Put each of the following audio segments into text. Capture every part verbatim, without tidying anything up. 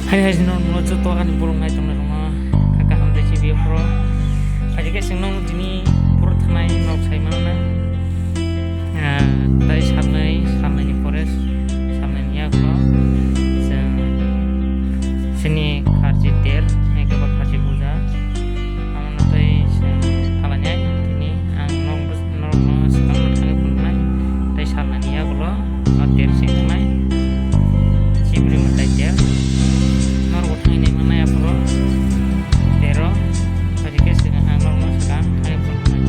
Hai hai, norok joto ani borok nai tongnai rokno kha kaham tei chibi phoro. Phaidi khe chwng nokno tini phoro thanai norok sai mano na. Ah, tei salnwi, salnwini pore, salnwini yago chwng chini kharchi ter, hai khe ba kharchi puja. Amo no tei chwng phalanai tini ang nok, norokno swkang no thangwi phunuknai tei salnwini yagulo. O ter se wngnai. Chibri mwtai ter. Norok thangwi nai mannai aphuru. Tero. Phaidi khe se ang norokno swkang thangwi phunuknai.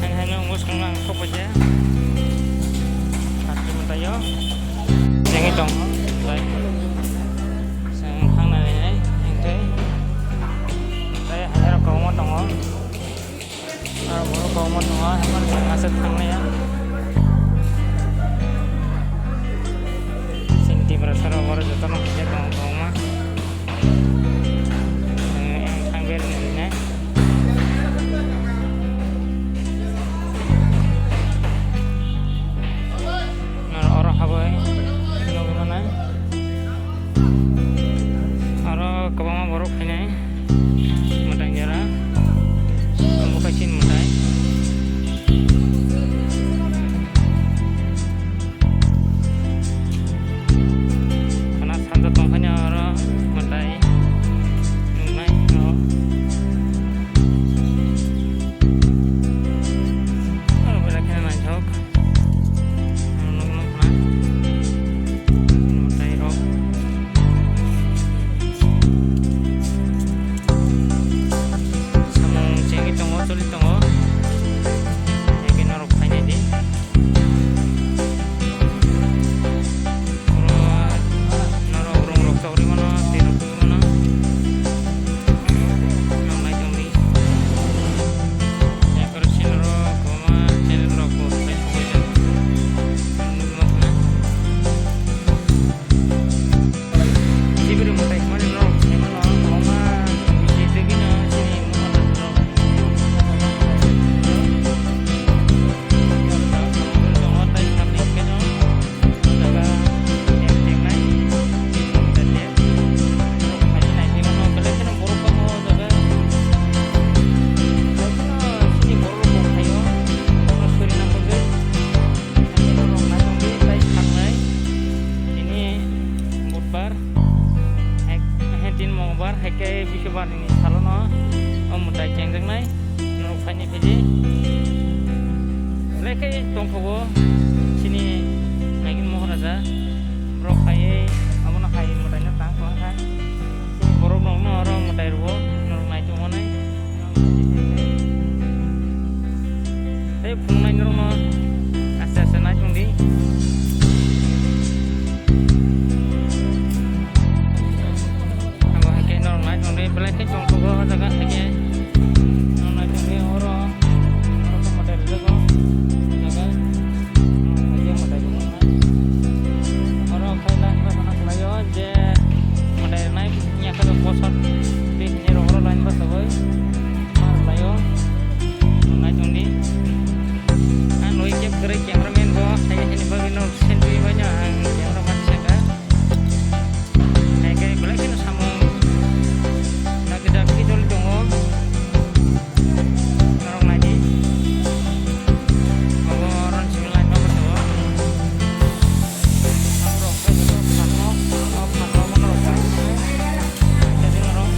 Ang hai no mwswkang ang thok bai khe. Atri mwtai o. Jengwi tongo. Tei chwng thang nai nai, hwnkhe. Tei hai rok kwbangma tongo. Aro borok kok ma tongo, hemon aswk thanglaiya. Chini Tiprasa rok oro jotono kisa tongo kwbangma. Ang thang ber nini nai. Oro habwi nugwi mano. Oro kwbangma borok phainai mwtai jora. Omo kaisa mwtai. Khana sanja tongkhaina oro Barni salono o mwtai chengjaknai norok phaini phidi. Belai khe tongthogo chini Naikin Moharaja. Borok phaiwi abono hai mwtaino tang tongkha. Chini borok rokno oro mwtai rwo norok nai tongmani. Tei phunuknai norokno aste aste nai tongdi. Abo hai khe norok nai tongdi, belai khe chongthogo o jaga hai khe. Norok nai tongdi oro, oro khe mwtai rijak o jaga. Norok hai khe mwtai tongo. Oro khe line bai kheno khlai o je mwtai rwnai wngya khe bosor twi hwnwi rw oro line bai khogwi ma rwlai o. Nai tongdi. Ang loi khe kwrwi cameraman bo hai hini bagwi no sentry bai no ang camera man saka. Hai khe belai kheno samung dak dak khe joli tongo. Norok nai di. Obo oro simi line no bwskango. Norok khe joto phalno, o phalno bo norok bai. Jadi norok.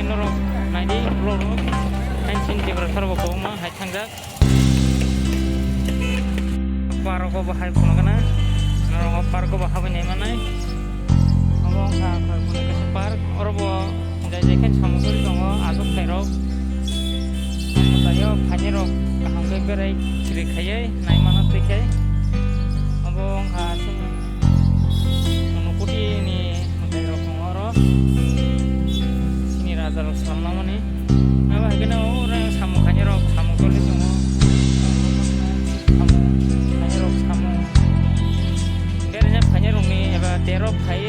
Norok naidi vlog rok, hai chini Tiprasa rok bo kwbangma hai thangjak. Park o bo hai phunukgana, norok o park o bo habwi nai manai. Obo wngkha khoroknwi kaisa park, oro bo jai jai khe samung tuli tongo, achuk khairok. Omo taio phainairok kaham khe berai khiri khaiwi nai mano twi khe. Obo wngkha chini Unokoti ni mwtai rok tongo oro. Chini raja rok sal nangmani. Abo hai kheno oro samung khainai rok samung toli tongo. Samung khainai rok samung. Berajak khainai rok ni eba tero phai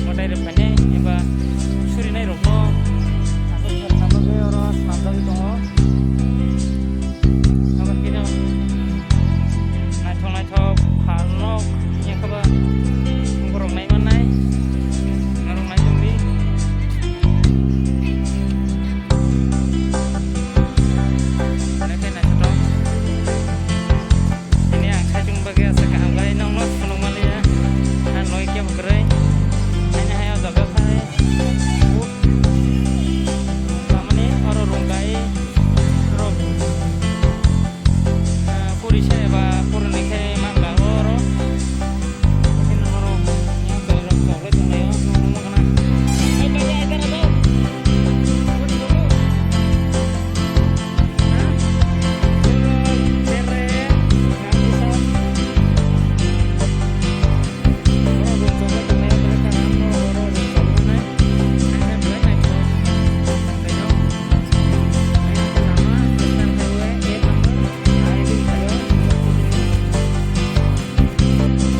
mwtai rok khainai eba surinai rok no. Abo khe oro swnamjagwi tongo. Abo khe no. Naithok naithok phalno wngya khe ba borok nai mannai, norok nai tongdi. Belai khe naithotok. Tini ang saichung bagwi asa kaham khe nokno phunuk manliya. Ang loi kebo kwrwi. Haino hai o jaga khai. Tamani oro rung kai. Rok. Ah, pori se ba pori ni khe ma ka oro. Khe no oro yang kai rok chok le tong lai o, no no kana. Ai kai ai kana to.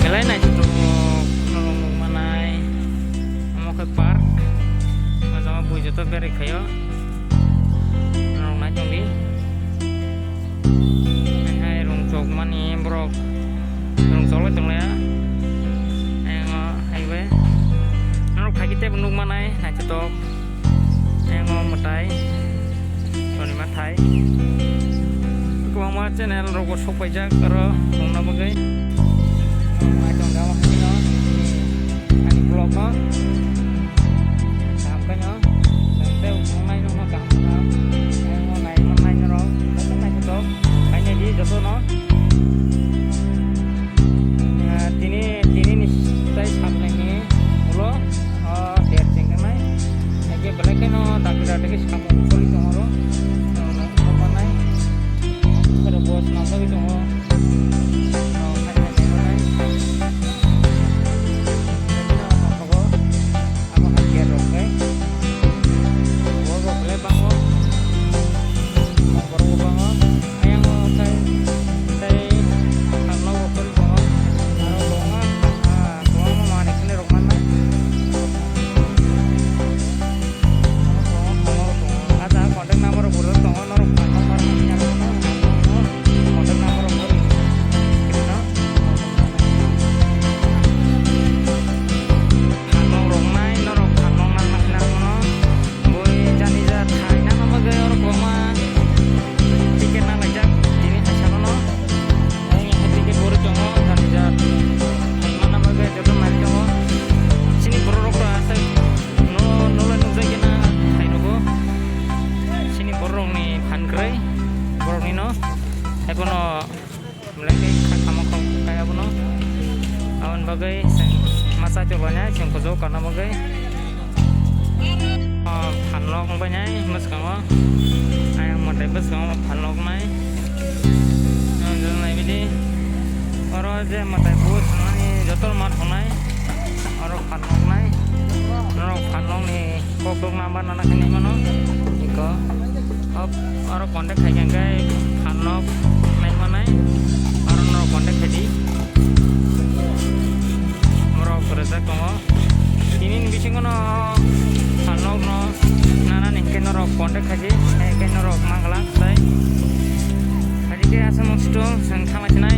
Belai naithotok norok nukmanai. Omo khe park. O jaga bui joto berai khaio. Norok nai tongdi. Hai rung chokmani borok. Rung choklai tonglaiya. Ayang o highway. Norok phaikhe teibo nukmanai naithotok. Ayang o mwtai. Soni mathai. Kwbangma channel rok bo sok paijak aro tongna bagwi. Ang tong jao haino ani vlog no. Kaham khe no. Tei wngnai no kaham khe no. Ayang o nai mannai norok. Joto naithotok. Khainai di joto no. Ah, tini, tini ni tai sabnai ni ulo, ah, der chengkaknai. Haikhe belai kheno dakti dakti khe samung choli tongo oro. Ah, nai manai. Oro bo swnamjagwi tongo. Ah, khai khai nai manai. Belai kheno nokhogo. Abo hai gate rok khe. Borok rok belai bango. Borok bo bango. Ayang o khe tei ang nogo kori tongo. Aro bo wngkha, ah, kwbangma manwi khwnwi rok mannai. No, ebono belai khe kha kamo kok kai abono. Aboni bagwi chwng masa chuklanai chwng kuchuk kana bagwi. O phalnok wngbainai bwskango. Ayang mwtai bwskango phalnok nai. Nai bidi. Oro je mwtai buj nani joto ma thongnai. Oro phalnok nai. Norok phalnok ni kok dok number nana khe nai mano. Iko. Oro contact khai khe phalnok nai manai. Oro norok contact khai di. Norok rwjak tongo. Tini ni bisingo no phalnok no nana ni hwnkhe norok contact khai di. Hai khe norok mangala tai. Hai khe aswk no situ chwng thangla sinai.